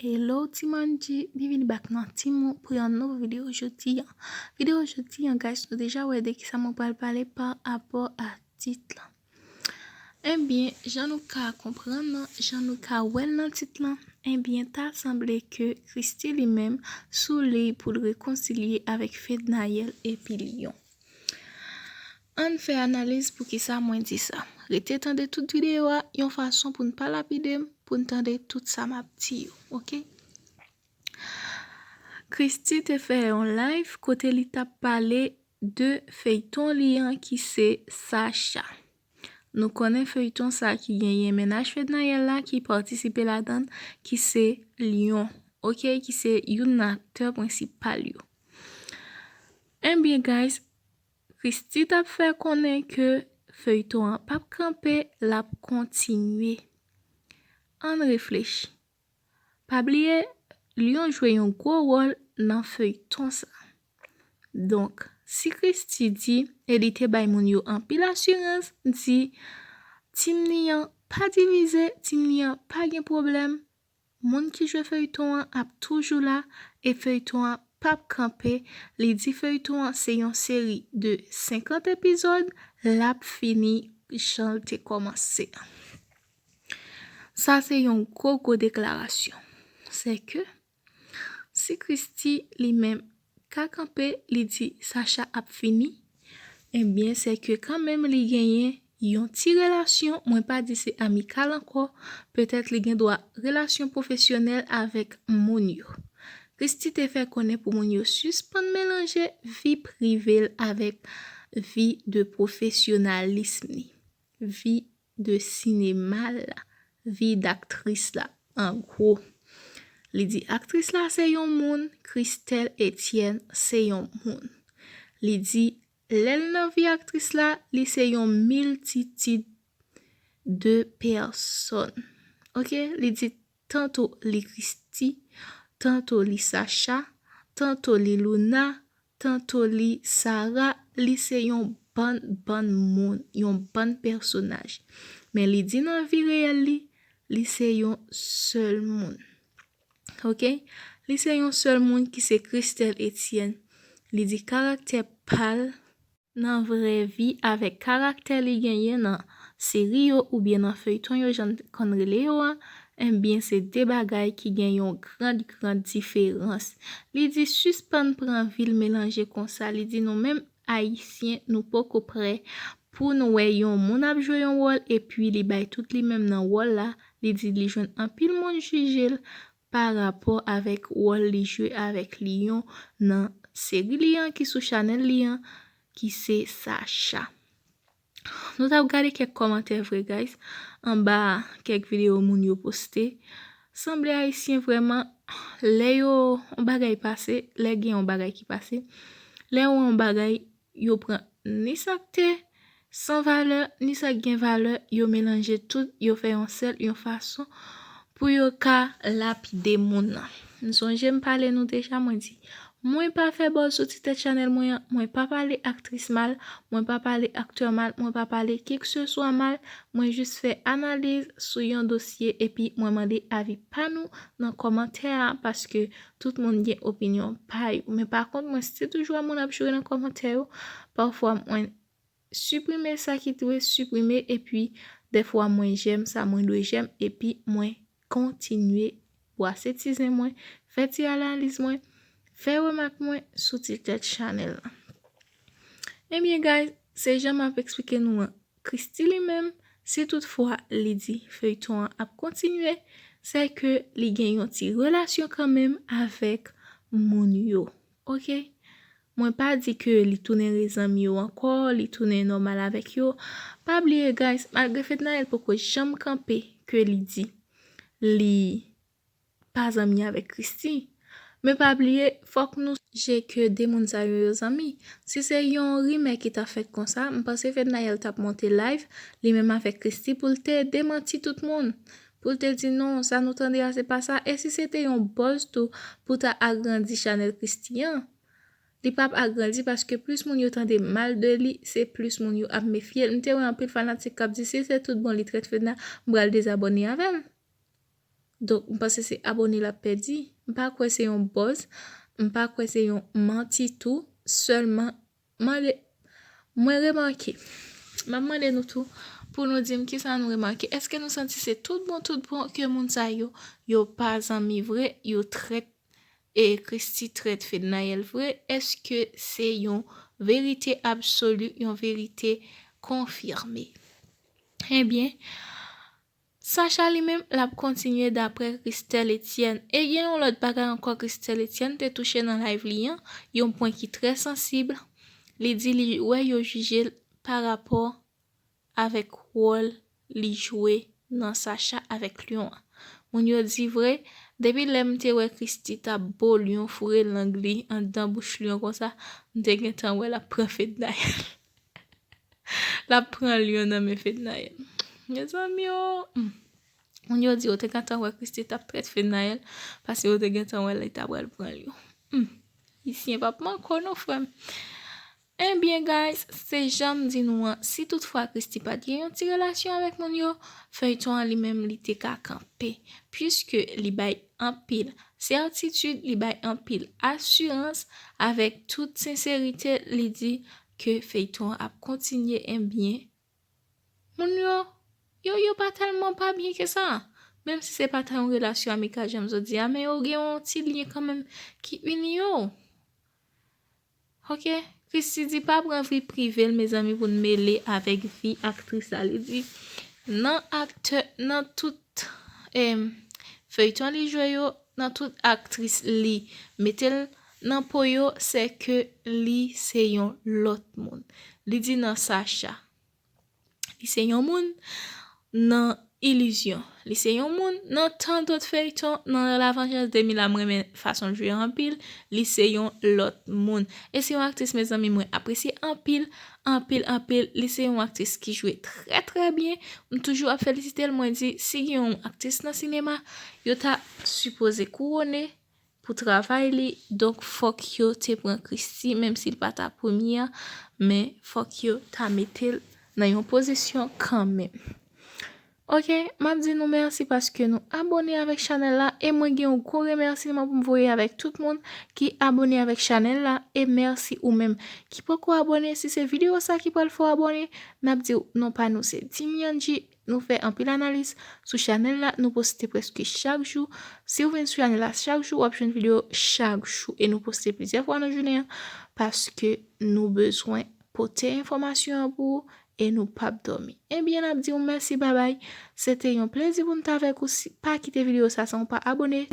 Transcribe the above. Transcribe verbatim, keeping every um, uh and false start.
Hello Team Angie, byenvini back nan Team Mwen pou yon nouvo videyo jodi an. Videyo jodi an, guys, nou deja wè de kisa mwen pral pale pa rapò a tit lan. Ebyen, jan nou ka konprann nan, jan nou ka wè l nan tit lan, ebyen, ta sanble ke Christie li menm sou liy pou l rekonsilye avèk Fednaelle epi Lion. Ann fè analiz poukisa mwen di sa. Rete tande tout videyo a yon fason pou n pa lapide m, pou n tande tout sa m ap di yo, oke? Christie te fè yon live kote li t ap pale de feyton li an ki se Sacha. Nou konnen feyton sa ki genyen mennaj Fednaelle la ki patisipe ladan l, ki se Lion, oke, ki se youn nan aktè prensipal yo. Ebyen, guys, Christie t ap fè konnen ke feyton an p ap kanpe, l ap kontinye. Ann reflechi. Pa bliye, Lion jwe yon gwo wòl nan feyton sa. Donk, si Christie di, e li te bay moun yo anpil asirans, di, team li an pa divize, team li an pa gen pwoblèm, moun ki jwe feyton an ap toujou la, e feyton an p ap kanpe. Li di feyton an se yon seri de senkant epizòd, l ap fini jan l te kòmanse an. Sa se yon gwo, gwo deklarasyon. Se ke si Christie li menm ka kanpe, li di Sacha ap fini, ebyen, se ke kanmenm li genyen yon ti relasyon, mwen pa di se amikal ankò, petèt li gen dwa relasyon pwofesyonèl avèk moun yo. Christie te fè konnen pou moun yo sispann melanje vi prive l avèk vi de pwofesyonalis li, vi de sinema la, vi daktris la, an gwo. Li di aktris la se yon moun, Christelle Etienne se yon moun. Li di lè l nan vi aktris la, li se yon miltitid de pèsòn. Oke, li di tanto li Christie, tanto li Sacha, tanto li Luna, tanto li Sarah, li se yon bann, bann moun, yon bann pèsonaj. Men li di nan vi reyèl li, li se yon sèl moun. Oke? Li se yon sèl moun ki se Christelle Etienne. Li di karaktè pa l nan vrè vi avèk karaktè li genyen nan seri yo oubyen nan feyton yo, jan n konn rele yo a, ebyen, se de bagay ki gen yon gran, gran diferans. Li di sispann pran vi l melanje konsa. Li di nou menm Ayisyen, nou poko prè pou n wè yon moun ap jwe yon wòl epi li bay tout li menm nan wòl la. Li di li jwenn anpil moun jije l pa rapò avèk wòl li jwe avèk Lion nan seri li an ki sou chanèl li an, ki se Sacha. Nou t ap gade kèk kòmantè vre, guys, anba kèk videyo moun yo poste. Sanble Ayisyen vrèman, lè yo yon bagay pase, lè gen yon bagay ki pase, lè yo yon bagay, yo pran ni sa k te san valè, ni sa k gen valè, yo melanje tout, yo fè yon sèl, yon fason pou yo ka lapide moun nan. M sonje m pale nou deja, mwen di, mwen pa fè buzz sou ti tèt chanèl mwen an, mwen pa pale aktris mal, mwen pa pale aktè mal, mwen pa pale kikseswa mal, mwen jis fè analiz sou yon dosye epi mwen mande avi pa nou nan kòmantè a, paske tout moun gen opinyon pa yo. Men pa kont, mwen still toujou wè moun ap joure nan kòmantè yo. Pafwa mwen siprime sa ki dwe siprime, epi dèfwa mwen j'aime sa mwen dwe j'aime, epi mwen kontinye bwase ti zen mwen, fè ti analiz mwen, fè remak mwen sou ti tèt chanèl lan. Ebyen, guys, se jan m ap eksplike nou an. Christie li menm, si toutfwa li di feyton an ap kontinye, se ke li gen yon ti relasyon kanmenm avèk moun yo. Oke? Mwen pa di ke li tounen re zanmi yo ankò, li tounen nòmal avèk yo. Pa bliye, guys, malgre Fednaelle poko janm kanpe ke li di li pa zanmi avèk Christie. Men pa bliye, fòk nou sonje ke de moun sa yo, yo zanmi. Si se yon rimè ki ta fèt konsa, m panse Fednaelle t ap monte live, li menm avèk Christie, pou l te demanti tout moun. Pou l te di, non, sa nou tande a, se pa sa. E si se te yon buzz tou pou ta agrandi chanèl Christie an? Li p ap agrandi paske plis moun yo tande mal de li, se plis moun yo ap mefye l. M te wè anpil fanatik k ap di, si se tout bon li trèt Fedna, m pral dezabòne avè l. Donk, m panse se abone l ap pèdi. M pa kwè se yon buzz. M pa kwè se yon manti tou. Sèlman, mande, mwen remake. M ap mande nou tou pou nou di m kisa nou remake. Èske nou santi se tout bon, tout bon ke moun sa yo, yo pa zanmi vre, yo trèt, e Christie trèt Fednaelle vre? Èske se yon verite absoli, yon verite konfime? Ebyen, Sacha li menm, l ap kontinye daprè Christelle Etienne. E gen yon lòt bagay ankò Christelle Etienne te touche nan live li an, yon pwen ki trè sansib. Li di li wè yo jije l pa rapò avèk wòl li jwe nan Sacha avèk lyon an. Moun yo di vre, depi lè m te wè Christie t ap bo lyon, foure lang li anndan bouch lyon konsa, m te gentan wè l ap pran Fednaelle. L ap pran lyon nan men Fednaelle. Mezanmi o. Hmm. Moun yo di yo te gentan wè Christie t ap trèt Fednaelle, paske yo te gentan wè li t ap pral pran lyon. Hmm. Ayisyen p ap manke w non, frè m. Ebyen, guys, se jan m di nou an, si toutfwa Christie pa t gen yon ti relasyon avèk moun yo, feyton an li menm li te ka kanpe, puiske li bay anpil sètitid, li bay anpil asirans avèk tout senserite, li di ke feyton an ap kontinye, ebyen, moun yo, yo, yo pa tèlman pa byen ke sa. Menm si se pa ta yon relasyon amikal, jan m sot di a, men yo gen yon ti lyen kanmenm ki ini yo. Ok? Christie di pa pran vi prive l, mezanmi, pou n mele avèk vi aktris la. Li di, nan aktè, nan tout, em, feyton li jwe yo, nan tout aktris li mete l nan po yo, se ke li se yon lòt moun. Li di nan Sacha, li se yon moun, nan Ilizyon, li se yon moun, nan tan dòt feyton, nan La Vengeance de Mila, m renmen fason l jwe anpil, li se yon lòt moun. E se yon aktris, mezanmi, mwen apresye anpil, anpil, anpil. Li se yon aktris ki jwe trè, trè byen. M toujou ap felisite l, mwen di, si gen yon aktris nan sinema, yo ta sipoze kouwone pou travay li, donk fòk yo te pran Christie, menm si l pa ta premye a, men fòk yo ta mete l nan yon pozisyon kanmenm. Ok, m ap di nou mèsi paske nou abone avèk chanèl la, e mwen gen yon gwo remèsiman pou m voye avèk tout moun ki abone avèk chanèl la, e mèsi ou menm ki poko abone, si se videyo sa ki pral fè w abone, n ap di w non pa nou se Dimiandji, nou fè anpil analiz sou chanèl la, nou poste prèske chak jou. Si w vin sou chanèl la chak jou, w ap jwenn videyo chak jou, e nou poste plizyè fwa nan jounen an, paske nou bezwen pote enfòmasyon an pou ou, e nou p ap dòmi. Ebyen, n ap di w mèsi, babay. Se te yon plezi pou n t avèk ou. Si, pa kite videyo sa san w pa abone.